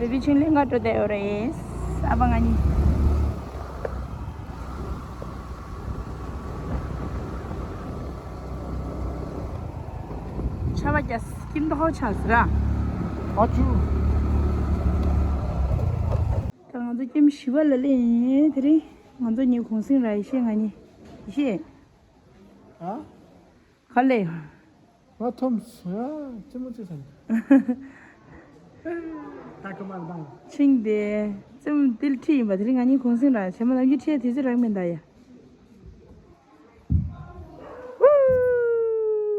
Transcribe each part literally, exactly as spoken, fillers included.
བེ་བི་ཆུང་ལེན་ག་འགྲོ་བསྡད་ཡོད་རེད། ཨ་ཕ་ང་གཉིས། ཆར་པ་རྒྱག་སྐྱིད་མདོག་ཆགས་ཟེར་ར། ཨ་ཅུ། ད་ང་ཚོ་ཀེམ་བཞི་པ་ལ་སླེབས་ཡིན། དེ་རིང་ང་ཚོ་གཉིས་གུང་སེང་ར། ཡེ་ཤེས་ང་གཉིས། ཡེ་ཤེས། ཨ། ག་ལེ། ང་ཐོམ་སི་ཨ་ཅི་མོ་ཅི་སང་། ད་ཁ་མ་ལ་བང་། ཆིང་དེ་ཙེམ་ཏིལ་ཁྲི་ཡིན་པ། དེ་རིང་ང་གཉིས་གུང་སེང་ར། བྱེ་མ་ལམ་གྱི་ཁྲིད་དེ་ཚོ་རག་མིན་ད་ཡ། ཨུ།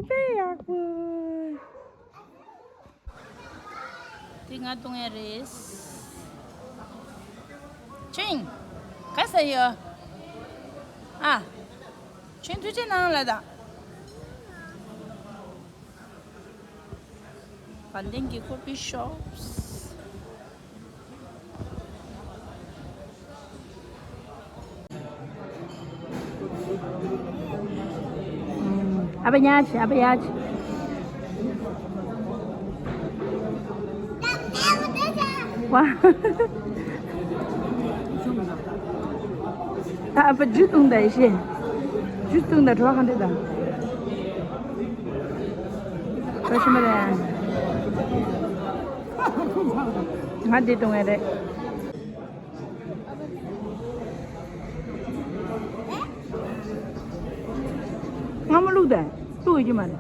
དཔེ་ཡག་པོ། དེ་ང་བཏུང་ཡ་རེད། ཆིང་། ག་ས་ཡོད། ཨ། ཆིང་ཐུགས་རྗེ་གནང་ལ་ད། བན་དེ་གི་ཀོ་ཕི་ཤོབ། ཨ་ཕ་ཉལ་ཆི། ཨ་ཕ་ཉལ་ཆི། ཝ། ད་ཨ་ཕ་ཇུས་བཏུང་ད། ཡེ་ཤེས། ཇུས་བཏུང་ད། བྲོ་བ་གང་འདྲ་ད། བྲོ་ཞིམ་པ་རེད། ང་འདི་བཏུང་ཡ་རེད། སྔ་མོ་བླུགས་ད། བླུགས་ཡོད་ཀྱི་མ་རེད།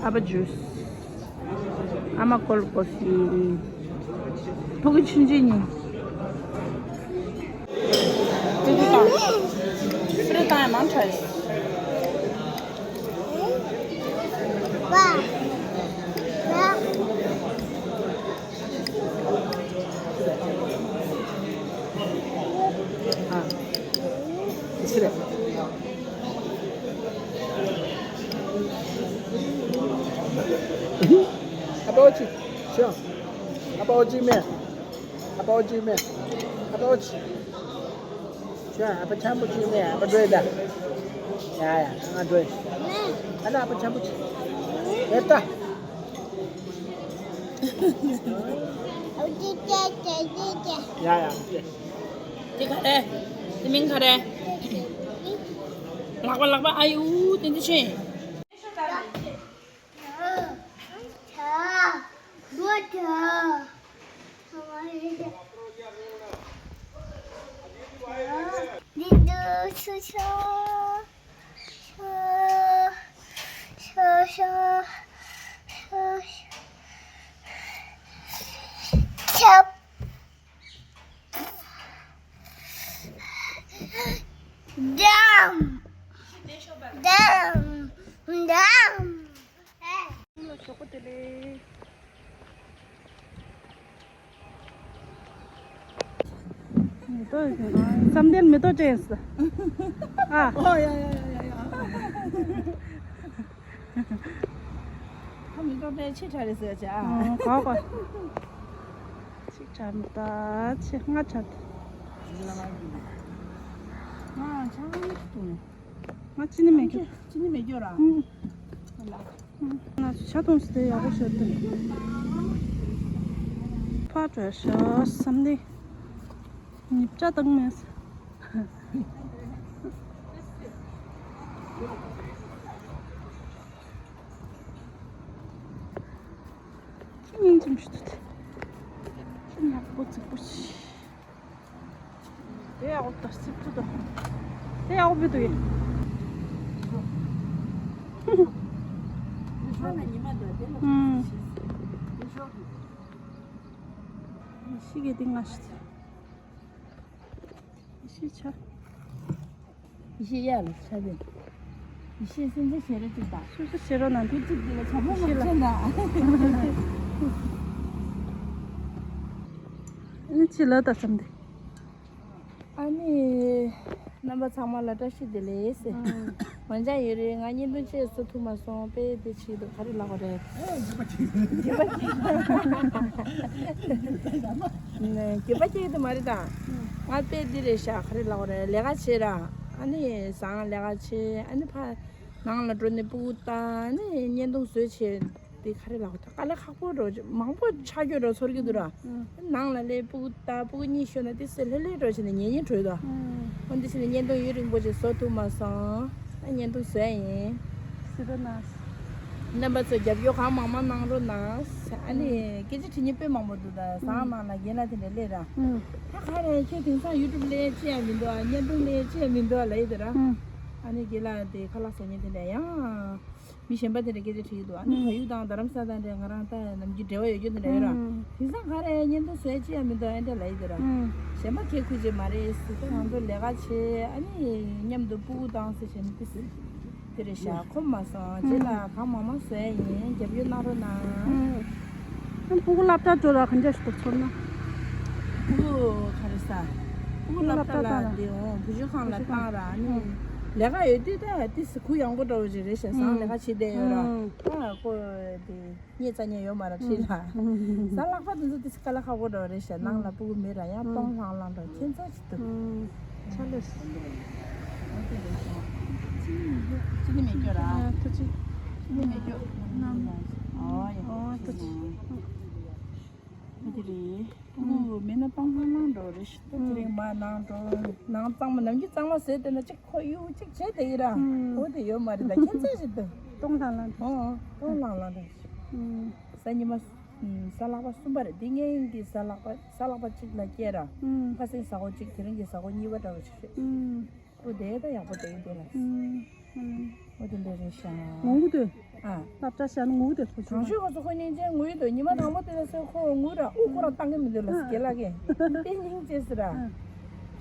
ཨ་ཕ་ཇུས། ཨ་མ་ཀོལ་ཀོ་ཕི། ཕྲུ་གུ་ཆུང་ཆུང་གཉིས། ཏི་ཏི་དང་། ཧྥི་རི་དང་ཡང་མང་དྲགས། ཨ། ཕྱི་རེད། ཨ་ཕ་འོ་ཅི། ཤོག་ཨ་ཕ་འོ་ཅི་མེད། ཨ་ཕ་འོ་ཅི་མེད། ཨ་ཕ་འོ་ཅི། ཤོག་ཨ་ཕ་འཆམ་པོ་ཅི་མེད། ཨ་ཕ་འགྲོ་ཡི་ད། ཡ་ཡ། ང་འགྲོ་ཡི། ཨ་ན་ཨ་ཕ་འཆམ་པོ་ཅི། ཡ་ད། ཡ་ཡ། དེ་ག་རེ། དེ་མིང་ག་རེ། ལག་པ་ལག་པ། ཨ་ཡུ་དེ་འདི་ཆེ། Dumb. Dumb. Dumb. ཞོགས་པ་བདེ་ལེགས། མེ་ཏོག་ཡོད་ཀྱང་། བསམ་གཏན་མེ་ཏོག་ཅན་ཟེར། ཨ། ཨོ་ཡ་ཡ་ཡ་ཡ་ཡ། ཨ་མེ་ཏོག་དཔེ་ཆེ་དྲགས་རེད་ཟེར་བྱ། ཨ། གོ་གོ། གཅིག་དྲགས་མེད་ད། ཆེ་ལྔ་དྲགས། ང་ཆང་མི་འཐུང་། ང་ཅི་ནི་མེད་གི། ཅི་ནི་མེད་གི་ར། ཨུམ། ང་ཆ་གཏོང་སྟེ་ཡག་པོ་བྱས་ཏེ། ཕར་འགྲོ་ཤག་བསམ་སྟེ། ཉིབ་ཆ་བཏང་མེད། ཁྱི་སྙིང་རྗེ་མོ་ཞིག་འདུག་སྟེ། ཁྱི་ཡག་པོ་རྫིག་པོ་ཞིག་དེ་ཡག་པོ་འདུག་སིབ་ཏུ་འདུག་དེ་ཡག་པོ་འདུག་ཡ། ཨུམ། ཤི་གི་དེ་ང་ཤི་ཚེ། ཤི་ཆ། ཡེ་ཤེས་ཡར་ལ་ཆ་བས། ཡེ་ཤེས་སེམས་ཅན་ཞེ་རོ་གཅིག་དང་། སོ་སོ་ཞེ་རོ་ན་དེ་གཅིག་དེ་ལ་བྱ་མོ་ཡེ་ཤེས་མ་ལ་ཆེ་ན། ཨ་ནི་ཕྱི་ལ་ད་བསམ་དེ། ཨ་ནི། རྣམ་པ་ཚང་མ་ལ་བཀྲ་ཤིས་བདེ་ལེགས། ཨང་། འོན་ཀྱང་ཡོད་རེད། ང་བརྙན་ཐུང་བཅས་བཟོ་ཐུབ་མ་སོང་། དཔེ་དེ་ཆེད་དུ་ག་རེ་ལབ་དགོས་རེད། ཨེ། འགྱོད་པ་སྐྱེས། འགྱོད་པ་སྐྱེས། ནས་འགྱོད་པ་སྐྱེ་གི་དུ་མ་རེད་ད། ང་དཔེ་འདི་རེད་ཤག་ག་རེ་ལབ་དགོས་རེད། ལས་ཀ་བྱེད་ར། ཨ་ནི་བཟང་ལས་ཀ་བྱེད། ཨ་ནི་ཕ་ནང་ལ་འགྲོ་ནས་སྤུ་གུ་ལྟ། ཨ་ནི་བརྙན་ཐུང་བཟོས་བྱེད། དེ་ག་རེ་ལབ་དགོས། དཀའ་ལས་ཁག་པོ་འགྲོ། མང་པོ་ཆགས་རྒྱུ་འགྲོ་ཚོར་གྱི་འདུག་ར། ཨུ། ནང་ལ་སླེབས་སྤུ་གུ་ལྟ། སྤུ་གུ་གཉིས་ཤོར་ན་དེ་སེ་ལྷོད་ལྷོད་འགྲོ་བྱས་ནས་ཉལ་ཉལ་བྲོས་དོ། ཨུ། འོན་ཏེ་བྱས་ནས་བརྙན་ཐུང་ཡུན་རིང་པོ་ཅིག་བཟོ་ཐུབ་མ་སོང་། ཨ། བརྙན་ཐུང་བཟོས་ཡིན། སི་ར་ན། རྣམ་པ་ཚོ་རྒྱབ་སྐྱོར་གང་མང་མང་གནང་རོགས་གནང་། ཨ་ནི་སྐད་ཆ་དྲི་མཁན་དཔེ་མང་པོ་འདུག་ད་ཟངས་ནང་ལ་རྒན་ལགས་དེ་འདྲ་སླེབས་ར། ཨུ། ད་ག་རེ་ཁྱེད་དེང་སང་ཡུ་ཊུབ་ལས་ཅི་ཡང་མི་འདུག་ཨ། བརྙན་ཐུང་ལས་ཅི་ཡང་མི་འདུག་ཨ་ལབ་ཡོད་དེ་ར། ཨུ། ཨ་ནི་རྒན་ལགས་དེ་ཁ་ལག་ཟ་མཁན་དེ་འདྲ་ཡང་། མི་གཞན་པ་དེ་འདྲ་སྐད་ཆ་དྲིས་འདུག་ཨ་ནི་ཨུ། བལ་ཡུལ་དང་རྡ་རམ་ས་ལ་དང་འདྲ་ང་རང་ད་ནམ་རྒྱུན་འབྲེལ་བ་ཡོད་རྒྱུ་དེ་འདྲ་ཡོད་ར། ཨུ། དེང་སང་ག་རེ་བརྙན་ཐུང་བཟོས་ཅི་ཡང་མི་འདུག་ཨ་འདྲ་ལབ་ཡོད་དེ་ར། ཨུ། གཞན་པ་ཁྱེད་ཁུར་ཅིག་མ་རེད་ཟེར། ད་ང་ཚོ་ལས་ཀ་བྱེད། ཨ་ནི་མཉམ་དུ་སྤུ་གུ་བཏང་ཟེར་བྱས་ནས་དེ་ཟེར། དེ་རེད་ཤག་ཁོམ་མ་སོང་། རྗེས་ལ་གང་མང་མང་བཟོས་ཡིན། རྒྱབ་སྐྱོར་གནང་རོགས་གནང་། ཨུ། སྤུ་གུ་སློབ་གྲྭ་འགྲོ་ར་ག་འདྲ་ཞིག་འདུག་ཚོར་སྣང་། སྤུ་གུ་ག་རེ་ཟ། སྤུ་གུ་སློབ་གྲྭ་ལ་འདི་འོང་བུ་བཅོལ་ཁང་ལ་བཏང་ར། ཨ་ནི་ལས་ཀ་ཡོད་དུས་ད་དེ་ཟེར་གུ་ཡངས་པོ་འདྲ་བོ་ཞིག་རེད་ཤག་ཟངས་ལས་ཀ་བྱེད་བསྡད་ཡོད་ར། ཨུ། ད་ཁོ་དེ་རྙེད་རྩ་རྙེད་ཡོད་མ་རེད་ཁྲིད་ལ། ཨུ། གཟའ་ལྷག་པ་དེ་ཚོ་དེ་དཀའ་ལས་ཁག་པོ་འདྲ་བོ་རེད་ཤག་ནང་ལ་སྤུ་གུ་མེད་ར། ཡང་སྟོང་ལྷང་ལྷང་འདྲ་ཁྱད་མཚར་ཅིག་འདུག་ཨུ། ཆ་ལེ། ཅི་ནི་མེད་སྐྱོ་ར། ཨ། ཐུགས་རྗེ་ཆེ། ཅི་ནི་མེད་སྐྱོ། ཨོ་ཡ། ཨོ་ཐུགས་རྗེ་ཆེ། ཨ་དེ་རེད། སྤུ་གུ་མེད་ན་སྟོང་ལྷང་ལྷང་འདྲ་བོ་རེད་ཤག་ད་དེ་རིང་མ་ནང་འགྲོ། ནང་གཙང་མ་ནམ་རྒྱུན་གཙང་མ་བཟོས་བསྡད་ན་གཅིག་ཁོ་གཡུག་གཅིག་བྱས་བསྡད་ཡིན་ར། ཨུ། འོ་དེ་ཡོད་མ་རེད། ད་ཁྱད་མཚར་ཞིག་འདུག་སྟོང་ལྷང་ལྷང་འདྲ། ཨོ་སྟོང་ལྷང་ལྷང་འདྲ་ཞིག་ཨུ། གཟའ་ཉི་མ། ཨུ། གཟའ་ལྷག་པ་གསུམ་པ་རེད། འདི་སྔོན་གྱི་གཟའ་ལྷག་པ། གཟའ་ལྷག་པ་གཅིག་ལ་སྐྱེས་ར། ཨུ། ཁ་སང་གཟའ་འཁོར་གཅིག་དེ་རིང་གི་གཟའ་འཁོར་གཉིས་པ་འདྲ་བོ་ཞིག་རེད། ཨུ། ཨོ་དེ་ད་ཡག་པོ་དེ་ཡིན་དེ་ལ། ཨུ། ཨོ་དེ་འདྲ་རེད་ཤག་ངུ་གི་འདུག་ཨ། སློབ་གྲྭ་བཞག་ན་ངུ་གི་འདུག་ཐུགས་རྗེ་ཆེ། དང་ཤོས་ཁོ་ཚོ་ཁོ་སྙིང་རྗེ་ངུ་ཡི་འདུག་ཉི་མ་དང་པོ་དེ་ལ་སོ་ཁོ་ངུ་ར། དབུགས་ཁོ་རང་བཏང་གི་མི་འདུག་ལ། ཨ། རྒན་ལགས་ཀྱིས་དཔེ་སྙིང་རྗེ་ཟེར་ར། ཨ།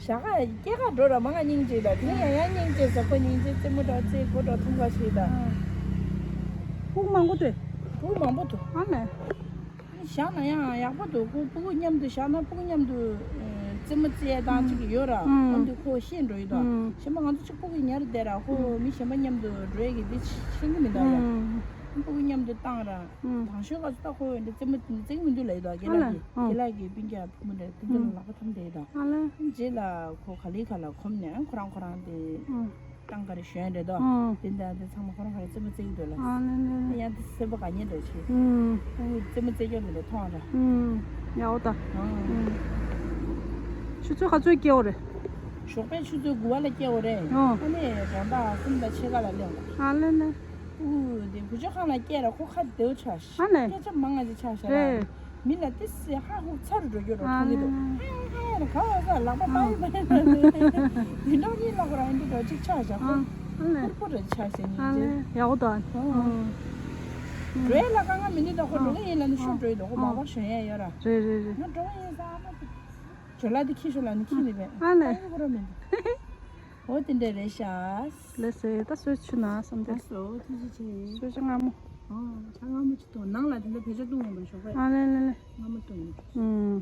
ཞག་ཁ་སྐྱེལ་ག་འགྲོ་ར་མ་ང་སྙིང་རྗེ་ད། དེ་ཡང་ཡང་སྙིང་རྗེ་ཟེར། ཁོ་སྙིང་རྗེ་རྩེད་མོ་འདྲ་བོ་རྩེ། སྒོ་འདྲ་བོ་ཐུམ་ག་ཞིག་ད། ཨ། དབུགས་མང་པོ་འདུག་དབུགས་མང་པོ་འདུག་ཨ་ལས། བཞག་ན་ཡང་ཡག་པོ་འདུག་ཁོ་སྤུ་གུ་མཉམ་དུ་བཞག་ན་སྤུ་གུ་མཉམ་དུ་ཨ་རྩེད་མོ་རྩེ་ཡ་དང་ཅིག་ཡོད་ར། ཨ་འདི་ཁོ་ཤེས་འགྲོ་ཡི་དོ། ཨ་གཞན་པ་ང་ཚོ་གཅིག་སྤུ་གུ་ཉར་བསྡད་ར། ཁོ་མི་གཞན་པ་མཉམ་དུ་འགྲོ་ཡ་གི་འདི་ཤེས་ཀྱི་མི་འདུག་ཡ། ཨ་སྤུ་གུ་མཉམ་དུ་བཏང་ར། ཨ་དང་ཤོས་ག་ཚོད་ད་ཁོ་འདི་རྩེད་མོ་འདི་རྩེ་གི་མི་འདུག་ལབ་ཡི་དོ། རྒན་ལགས་ཀྱིས། ཨ་རྒན་ལགས་ཀྱིས་སྤུན་ཀྱག་བུ་མོ་འདྲ་དེ་ཚོ་ལ་ལག་པ་འཐམ་བསྡད་ཡི་དོ། ཨ་ལས། རྗེས་ལ་ཁོ་ག་ལེ་ག་ལ་གོམས་ནས་ཁོ་རང་ཁོ་རང་དེ། ཨ། གཏམ་ག་རེ་ཞུ་ཡ་རེད་དོ། ཨ། དེ་འདྲ་དེ་ཚང་མ་ཁོ་རང་ག་རེ་རྩེད་མོ་རྩེ་གི་འདུག་ལ། ཨ་ལེ་ལེ་ལེ། ཡང་དེ་སེམས་པ་དགའ་ཉེ་འདྲ་བྱེད། ཨ། ཨ་རྩེད་མོ་རྩེ་རྒྱུ་འདི་འདྲ་མཐོང་ར། ཨ། ཡག་པོ་ད། ཨ། ཨ། ཆུ་ཚོད་ག་ཚོད་སྐྱེལ་བ་རེད། ཞོགས་པའི་ཆུ་ཚོད་དགུ་པ་ལ་སྐྱེལ་བ་རེད། ཨ། ཨ་ནི་དགོང་དག་གསུམ་དང་ཕྱེད་ཀ་ལ་སླེབས་འོང་། ཨ་ལེ་ལེ། ཨུ་དེ་བུ་བཅོལ་ཁང་ལ་སྐྱེལ་ར་ཁོ་ཁ་བདེ་བོ་ཆགས་ཤག་ཨ་ལེ། སྐད་ཆ་མང་ང་ཅིག་ཆགས་ཤག་ར། རེད། མི་ལ་ཏི་སི་ཧ་ཧུག་ཚ་རུ་འགྲོ་རྒྱུ་རོ་ཨ་མཐོང་གི་ལེ། འདུག་ཧ་ཧ་ཧ་ག་བ་ས་ལག་པ་ཨ་པའི་པའི་ལ་ལེ། དེ་འདྲ་གཉིས་ལ་ཁོ་རང་འདི་འདྲ་ཅིག་ཆགས་ཤག་ཨ་ཁོ་ཨ་ལེ། ཕུར་ཕུར་རེ་ཆགས་ཤག་ཨ་ཉིན་ལེ། ཅིག་ཡག་པོ་འདུག་ཨ། ཨ། འགྲོ་ཡ་ལ་དཀའ་ངལ་མི་འདུག་ད་ཁོ་ཨ་འགྲོ་གི་ཡིན་ལ་ནི་ཤོག་ཨ་འགྲོ་ཡི་འདུག་ཁོ་ཨ་མག་པ་ཞོན་ཡ་ཡོད་ར། རེད་རེད་རེད། ང་འགྲོ་གི་ཡིན་ས་ཨ་མ། ཇོ་ལ་དེ་ཁྱི་ཤོ་ལ་ནི་ཁྱི་ནི་བས། ཨ་ལེ། ཨ་ཡོ་ར་མི་འདུག་འོ་དེ་འདྲ་རེད་ཤག་ལགས་སེ། ད་གསོལ་ཇ་མཆོད་གནང་བསམ་སྟེ། ལགས་སོ་ཐུགས་རྗེ་ཆེ། གསོལ་ཇ་མངར་མོ། ཨོ་ཇ་མངར་མོ་ཅིག་འཐུང་། ནང་ལ་དེ་འདྲ་བེད་སྤྱོད་གཏོང་དགོས་པ་ཞོགས་པ། ཨ་ལེ་ལེ་ལེ། མངར་མོ་འཐུང་། ཨུམ།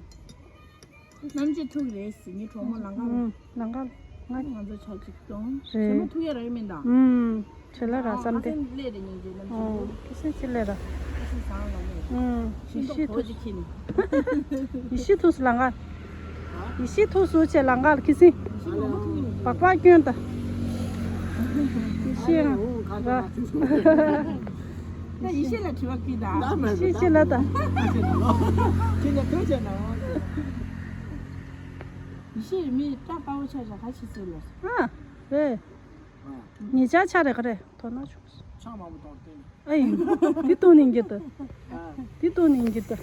གནམ་གཤིས་ཐུག་རེད་ཟེར་ངའི་གྲོགས་མོ་ལང་ཀ་ལ། ཨུམ་ལང་ཀ་ལ། ང་ང་ཚོ་ཆ་གཅིག་གཏོང་། རེད། ཞྭ་མོ་ཐུག་ཡ་རག་གི་མིན་ད། ཨུམ། བྱེད་ལ་ར་བསམ་སྟེ། ཨ་ཁ་སང་སླེབས་རེད་སྙིང་རྗེ་ལམ་ཨོ་ཞིག་ཁ་སང་ཅི་སླེབས་ར། ཁ་སང་ཟངས་ལ་སླེབས། ཨུམ། ཤིང་ཏོག་ཡེ་ཤེས་གྲོགས་ཐུགས་ཅིག་ཁྱེར་ནས། ཡེ་ཤེས་ཐུགས་སུ་ལང་ཀ། ཡེ་ཤེས་ཐུགས་སུ་ཆེ་ལང་ཀ་ལ་ཁི་སི། ཡེ་ཤེས་མང་པོ་ཐུག་ཡིན། སྦག་སྦག་སྐྱོན་ད། ཡེ་ཤེས་ཨ་ར། ད་ཡེ་ཤེས་ལ་དྲི་བ་ཀི་ད། ཡེ་ཤེས་ཤེས་ལ་ད། ཁྱེད་ཀྱི་ཐུགས་ཆེ་ན། ཡེ་ཤེས་མི་སྐྲ་དཀར་པོ་ཆགས་ཤག་ག་ཅི་ཟེར་ལ། ཨ་རེད། ཉེ་ཆར་ཆ་རེ་ག་རེ་དོ་ན་ཆུགས། ཆང་མང་པོ་བཏུང་སྟེ། ཨེ་ཡིན། དེ་བཏུང་ནས་འགྱུར་ཏོ། ཨ། དེ་བཏུང་ནས་འགྱུར་ཏོ།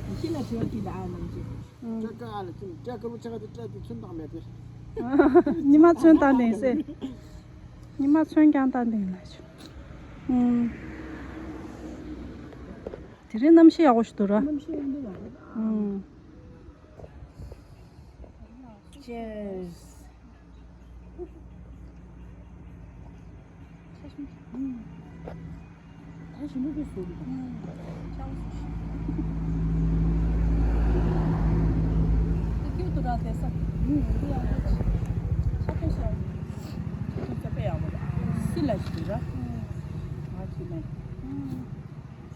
ཡེ་ཤེས་ལ་དྲི་བ་དྲིས་ལ་ཨ་ནང་ཅི། ཨ། སྐྲ་དཀར་ཨ་ལ་ཚུན་སྐྲ་དཀར་པོ་ཆགས་དེ་སྐྲ་དེ་ཚོན་བཏང་མེད་པས། ཉི་མ་ཚོན་བཏང་ནས་ཟེར། ཉི་མ་ཚོན་རྐྱང་བཏང་ནས་ལ་ཆུ། ཨུམ། དེ་རིང་གནམ་གཤིས་ཡག་པོ་ཞིག་འདུག་ར། གནམ་གཤིས་ཡག་པོ་འདུག་ར། ཨུམ། Cheers.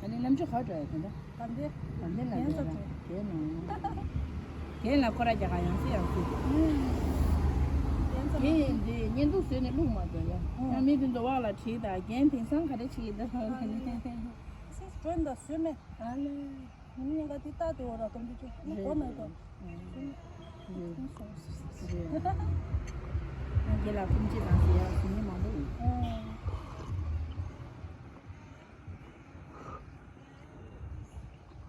ཨ་ནི་ལམ་ཆུ་ཧ་འདྲ་ཡ་དེ་འདྲ། ག་འདི། ག་འདི་ལ་ཡོད་ར། དེ་ནང་། དེ་ལ་ཁོ་ར་རྒྱ་གར་ཡང་སེ་ཡང་སེ། མི་འདི་བརྙན་ཐུང་བཟོས་ནས་བླུགས་མ་འདོད་ཡ། ཡང་མི་དེ་འདྲ་བ་ལ་བྲིས་དང་རྒན་དེང་སང་ག་རེ་བྱེད་ཀྱི་འདུག་ཟེར་ནས། སེམས་སྒྲོན་དང་བཟོས་མེད། ཨ་ལེ། ཉིན་ག་དེ་ལྟ་དེ་འོ་ར་དོན་དུ་ཅུ་ནི་གོ་ནས་གོ། རེད། རེད། རེད། ང་རྒན་ལགས་ཐུགས་རྗེ་གནང་ཟེར་ཡ་ཟེར་མཁན་མང་པོ་ཡོད།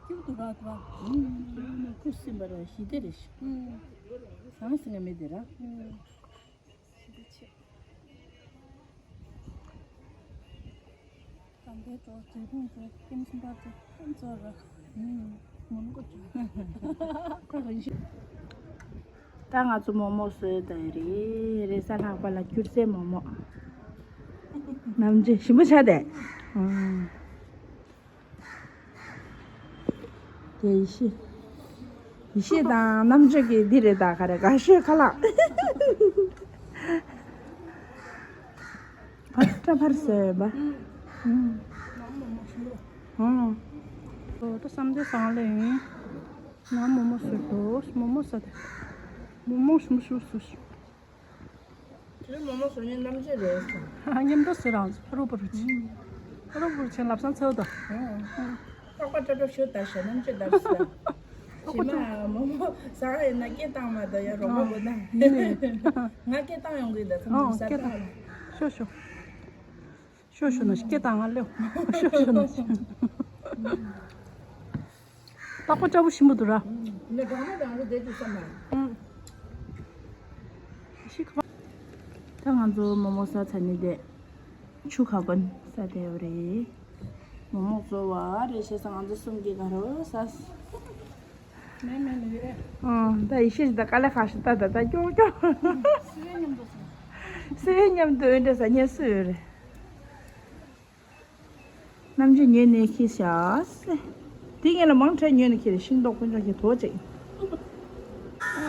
སྐྱིད་པོ་འདུག་ར་དེ་བ། ཁུ་སིམ་པ་ར་ཞི་བདེ་རེད་ཤག་ཟང་ཟིང་ངེ་མེད་དེ་ར། ཞི་བདེ་ཆེ། དམ་པའི་གྲོགས་མཛོད་ཕུང་གྲོགས་ཀུན་གསུམ་པར་གྲོགས་ཀུན་གཙོ་ར། ངོ་མ་ཀོ་ཅོ། ད་ང་ཚོ་མོག་མོག་བཟོས་བསྡད་རེད། རེས་གཟའ་ལྷག་པ་ལ་སྐྱུར་རྩི་མོག་མོག་ནམ་རྒྱུན་ཞིམ་པོ་ཆགས་བསྡད། དེ་ཡེ་ཤེས། ཡེ་ཤེས་དང་རྣམ་དཔྱོད་ཀྱི་འདི་རེད། ད་ག་རེ་དགའ་ཤོས་ཁ་ལག་ཕར་ཕར་བཟོས་པ། ཨོ་ད་བསམ་དེ་བཟང་ལེ་ཡིན། ང་མོག་མོག་བཟོས་འདུག་མོག་མོག་ཟ་དེ། མོག་མོག་ཞིམ་པོ་ཞིམ་པོ་བཟོས། དེ་མོག་མོག་བཟོ་མཁན་རྣམ་དཔྱོད་རེད། མཉམ་དུ་བཟོས་རང་ཕ་རུ་པ་རུ་ཆི། ཕ་རུ་པ་རུ་ཆི་ལབ་སང་ཚེའུ་དང་། ལྷག་པ་ཏྲ་ཏྲ་ཤོད་ད་ཤ་རྣམ་དཔྱོད་ད་ཤ། ཞི་མ་མོག་མོག་ཟ་ཡིན་ན་སྐད་བཏང་མ་ད་ཡ་རོགས་པ་གོ་ད། ང་སྐད་བཏང་ཡོང་གི་ད་ཚང་མ་ཟ་ད། ཤོ་ཤོ། ཤོ་ཤོ་ན་སྐད་བཏང་ང་ལེའོ། ཤོ་ཤོ་ན། ལྷག་པ་ལྕགས་པོ་ཞིམ་པོ་འདུག་ར། ནས་གང་ལ་རང་ལ་བསྡད་དུས་བསམ་ན། ཨང་། ཤི་ཁ། ད་ང་ཚོ་མོག་མོག་ཟ་ཚར་ནི་དེ། ཆུ་ཁ་གོན་ཟ་བསྡད་ཡོད་རེད། མོག་མོག་བཟོ་བ་རེད་བྱས་ཙང་ང་ཚོ་གསུམ་གྱིས་དགའ་རབ་ཟ། མེད་མེད་མེད་རེད། ཨང་། ད་ཡེ་ཤེས་ད་དཀའ་ལས་ཁག་ཤི་ད་ད་ད་ཀྱོག་ཀྱོག་སེ་བའི་མཉམ་དུ་འདྲ་ཟ་ཉན་སུ་ཡོད་རེད། རྣམ་དཔྱོད་ཉོས་ནས་ཁྱེར་ཤག་སེ། དེ་ངས་ལ་མང་ཁྲལ་ཉོས་ནས་ཁྱེར་ཤིང་ཏོག་དཀོན་མཆོག་གི་དོ་ཅིག་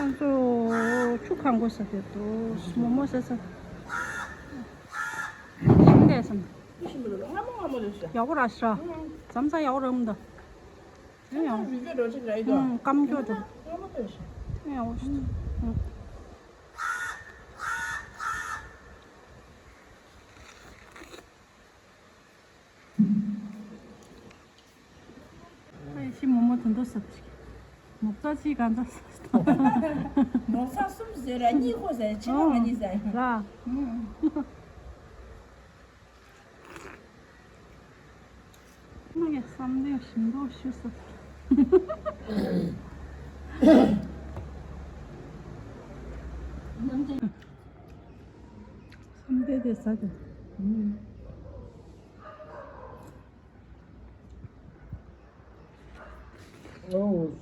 ང་ཚོ་ཆུ་ཁ་མགོ་ཟ་ཕེབས་དོ་མོག་མོག་ཟ་ས། ཤིང་འདས་སམ། ཤིང་འདས་སམ། སྔ་མོ་སྔ་མོ་ལས་ཤག་ཡག་པོ་ར་ཤག་ཙམ་ཙམ་ཡག་པོ་ར་མི་འདུག་དེ་ཡང་རི་སྐྱོ་འགྲོ་ཅིག་ར་ཡི་དོ། སྐམ་སྐྱོ་འགྲོ། སྔ་མོ་ལས་ཤག་དེ་ཡག་པོ་ཞིག་ཨ་ཤི་མོག་མོག་དོན་དོ་ཟ་ཞིག་མོག་ཚ་ཅི་གང་ཚ་ཟ། མོག་ཚ་གསུམ་ཟེར་ར་གཉིས་ཁོ་ཟེར་ཕྱི་ལོགས་ང་གཉིས་ཟེར། ར། ང་གི་བསམ་གཏན་ཞིམ་མདོག་ཞུ་ས། བསམ་གཏན་དེ་ཟ་དེ། ཨོ།